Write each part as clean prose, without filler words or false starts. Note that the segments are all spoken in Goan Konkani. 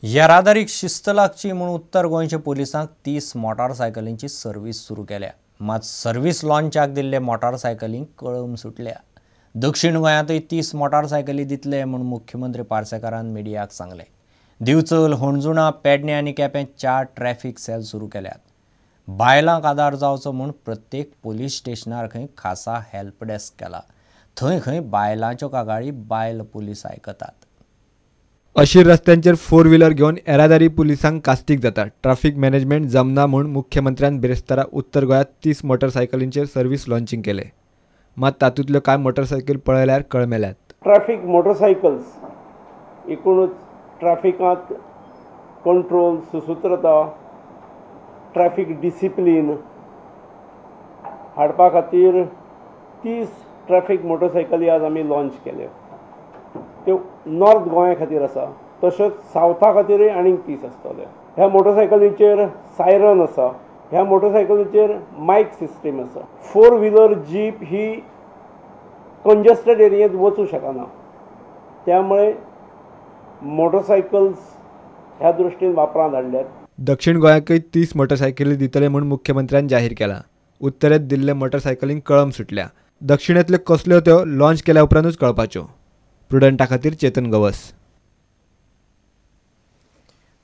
येरादारीक शिस्त लागची म्हूण उत्तर गोंयच्या पोलिसांक 30 मोटारसायकलींची सर्वीस सुरू केल्या. मात सर्वीस लॉन्चाक दिल्ले मोटारसायकलींक कळम सुटल्या. दक्षिण गोंयांतय 30 मोटारसायकली दितले म्हूण मुख्यमंत्री पार्सेकारान मिडियाक सांगलें. दिवचल, होणजुणा, पेडणे आनी केपें 4 ट्रॅफिक सेल सुरू केल्यात. बायलांक आदार जावचो म्हूण प्रत्येक पोलीस स्टेशनार खंय खासा हेल्प डेस्क केला. थंय खंय बायलांच्यो कागाळी बायल पोलीस आयकतात. अशीर रस्त्यांचेर 4 व्हीलर घेवन येरादारी पुलिसांक कास्तीक जाता. ट्राफिक मॅनेजमेंट जमना म्हूण मुख्यमंत्र्यान बिरेस्तारा उत्तर गोंयांत 30 मोटरसायकलींचेर सर्वीस लॉन्चिंग केले. मात तातूंतल्यो कांय मोटरसायकल पळयल्यार कळमेल्यात. ट्रॅफिक मोटरसायकल्स एकूणच ट्रॅफिकांत कंट्रोल, सुसूत्रता, ट्रॅफिक डिसिप्लीन हाडपा खातीर 30 ट्रॅफिक मोटरसायकली आज आमी लॉन्च केल्यो. त्यो नॉर्थ गोंया खातीर आसा, तशेंच सावथा खातीरय आनीक 30 आसतले. ह्या मोटरसायकलीचेर सायरन आसा, ह्या मोटरसायकलीचेर मायक सिस्टीम आसा. 4 व्हीलर जीप ही कंजस्टेड एरियेंत वचूं शकना, त्यामुळे मोटरसायकल्स ह्या दृश्टीन वापरांत हाडल्यात. दक्षिण गोंयाकय 30 मोटरसायकली दितले म्हूण मुख्यमंत्र्यान जाहीर केला. उत्तरेंत दिल्ले मोटरसायकलींक कळम सुटल्या. दक्षिणेंतल्यो कसल्यो त्यो लॉन्च केल्या उपरांतूच कळपाच्यो. प्रुडंटा खातीर चेतन गवस.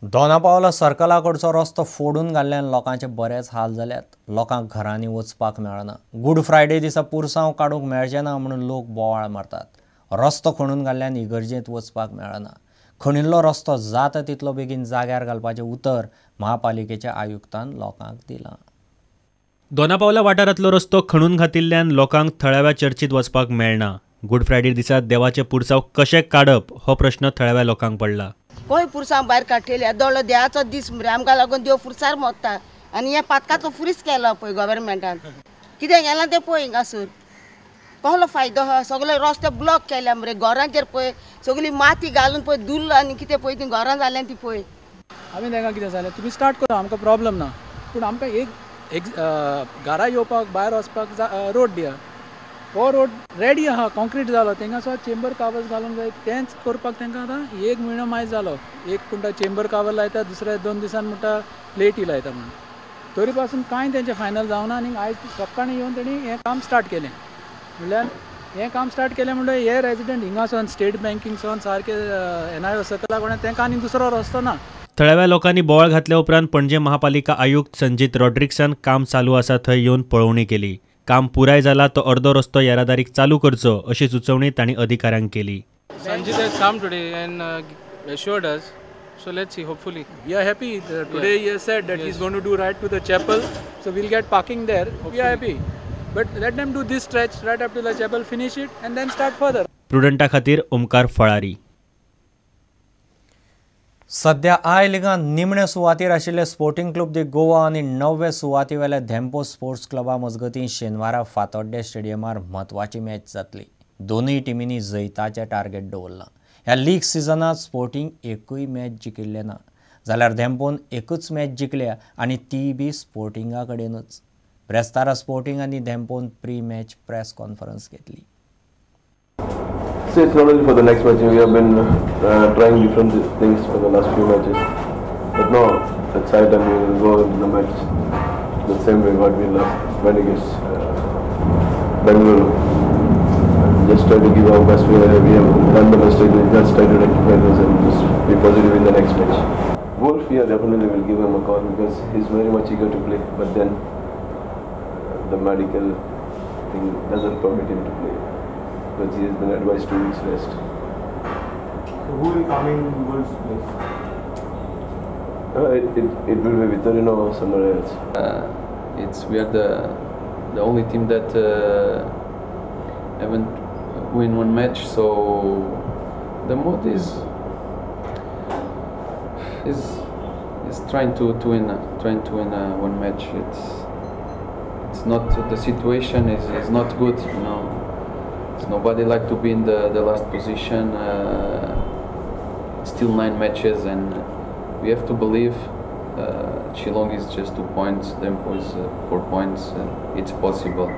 दोनापावला सर्कला कडचो रस्तो फोडून घाल्ल्यान लोकांचे बरेच हाल जाल्यात. लोकांक घरांनी वचपाक मेळना. गुड फ्रायडे दिसा पुरसांव काडूंक मेळचें ना म्हणून लोक बोवाळ मारतात. रस्तो खणून घाल्ल्यान इगर्जेंत वचपाक मेळना. खणिल्लो रस्तो जाता तितलो बेगीन जाग्यार घालपाचें उतर महापालिकेच्या आयुक्तान लोकांक दिलां. दोनापावला वाठारांतलो रस्तो खणून घातिल्ल्यान लोकांक थळाव्या चर्चीत वचपाक मेळना. गुड फ्रायडे दिसा देवाचे पुरसांव कशें काडप हो प्रश्न थळाव्या लोकांक पडला. खंय पुरसांव भायर काडटले? दोळो देवाचो दीस मरे, आमकां लागून देव पुरसार मोडटा आनी हें पातकाचो फुरीस केला पळय गव्हर्मेंटान. कितें केलां तें पळय हिंगासर कसलो फायदो आहा? सगळे रस्ते ब्लॉक केल्या मरे, घरांचेर पळय सगळी माती घालून पळय धुल्ल आनी कितें पळय ती घरां जाल्यान ती पळय. आमी तांकां कितें जालें, तुमी स्टार्ट करा, आमकां प्रॉब्लम ना, पूण आमकां एक घरा येवपाक भायर वचपाक रोड दिया. हो रोड रेडी आहा, कॉन्क्रीट जालो, तेंका सुद्दां चेंबर कावर्स घालूंक जाय. तेंच करपाक तेंकां आतां 1 म्हयनो मायज जालो. एक म्हणटा चेंबर कावर लायता, दुसऱ्या 2 दिसान म्हणटा प्लेटी लायता म्हूण. तरी पासून कांय तेंचें फायनल जावना आनी आयज सकाळीं येवन तेणी हें काम स्टार्ट केलें. म्हणल्यार हें काम स्टार्ट केलें म्हणल्यार हे रेजिडंट हिंगासून स्टेट बँकिंगसून सारके एनआयओ सर्कला कडेन तेंकां आनी दुसरो रस्तो ना. थळाव्या लोकांनी बोवाळ घातल्या उपरांत पणजे महापालिका आयुक्त संजीत रॉड्रिक्सान काम चालू आसा थंय येवन पळोवणी केली. काम पुराय जाला तो अर्दो रस्तो येरादारीक चालू करचो अशी सुचोवणी तांणी अधिकाऱ्यांक केली. Sanjit has come today and assured us, so let's see, hopefully. We are happy. Today he has said that he is going to do right to the chapel, so we'll get parking there. Hopefully. We are happy. But let them do this stretch right up to the chapel, finish it and then start further. प्रुडंटा खातीर ओमकार फळारी. सध्या I लिगांत निमणे सुवातीर आशिल्ले स्पोर्टिंग क्लब दी गोवा आनी 9वे सुवातीवेल्या धेंपो स्पोर्ट्स क्लबा मजगतीं शेनवारा फातोड्डे स्टेडियमार म्हत्वाची मॅच जातली. दोनूय टिमींनी जैताचें टार्गेट दवरलां. ह्या लीग सिजनांत स्पोर्टिंग एकूय मॅच जिखिल्लें ना, जाल्यार धेंपोन एकूच मॅच जिखल्या आनी ती बी स्पोर्टिंगा कडेनूच. ब्रेस्तारा स्पोर्टिंग आनी धेंपोन प्री मॅच प्रेस कॉन्फरन्स घेतली. So it's not only for the next match, we have been trying different things for the last few matches. But now, it's high time we will go into the match the same way what we last went against Bengaluru. And just try to give our best. We have done the mistake, we just try to rectify those and just be positive in the next match. Wolf, yeah, definitely will give him a call because he's very much eager to play. But then the medical thing doesn't permit him to play. But he has been advised 2 weeks rest. So who will come in Wolf's place? It will be Vitorino or somewhere else. We are the only team that haven't win one match, so the mood is trying to win, one match. It's not, the situation is not good, you know. Nobody like to be in the last position. It's still 9 matches and we have to believe. Shillong is just 2 points, Dempo is 4 points. It's possible.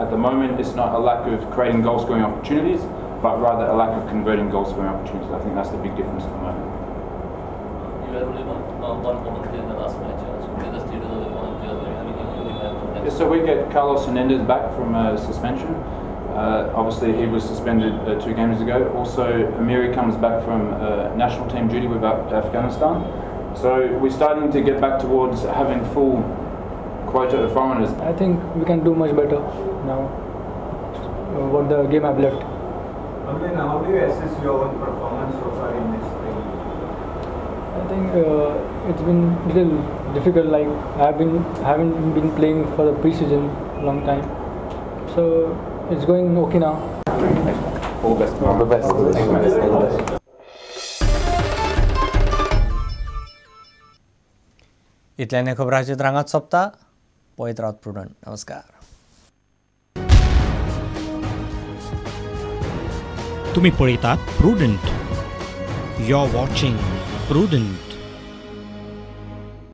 At the moment, it's not a lack of creating goal-scoring opportunities, but rather a lack of converting goal-scoring opportunities. I think that's the big difference at the moment. You had only one volunteer in the last match. So what is the status of the volunteers? I mean, yeah, so we get Carlos Hernandez back from suspension. Obviously, he was suspended 2 games ago. Also, Amiri comes back from national team duty with Afghanistan. So we're starting to get back towards having full quota of foreigners. I think we can do much better now. What the game I've left. Amin, how do you assess your own performance so far in this thing? I think it's been a little difficult. Like I haven't been playing for the preseason long time, so it's going okay now. All the best. All the best. All the best. इतल्याने खबरांचे रांगात सोंपता. पळयत रावत प्रुडंट. नमस्कार. तुम्ही पळयतात Prudent. You are watching Prudent.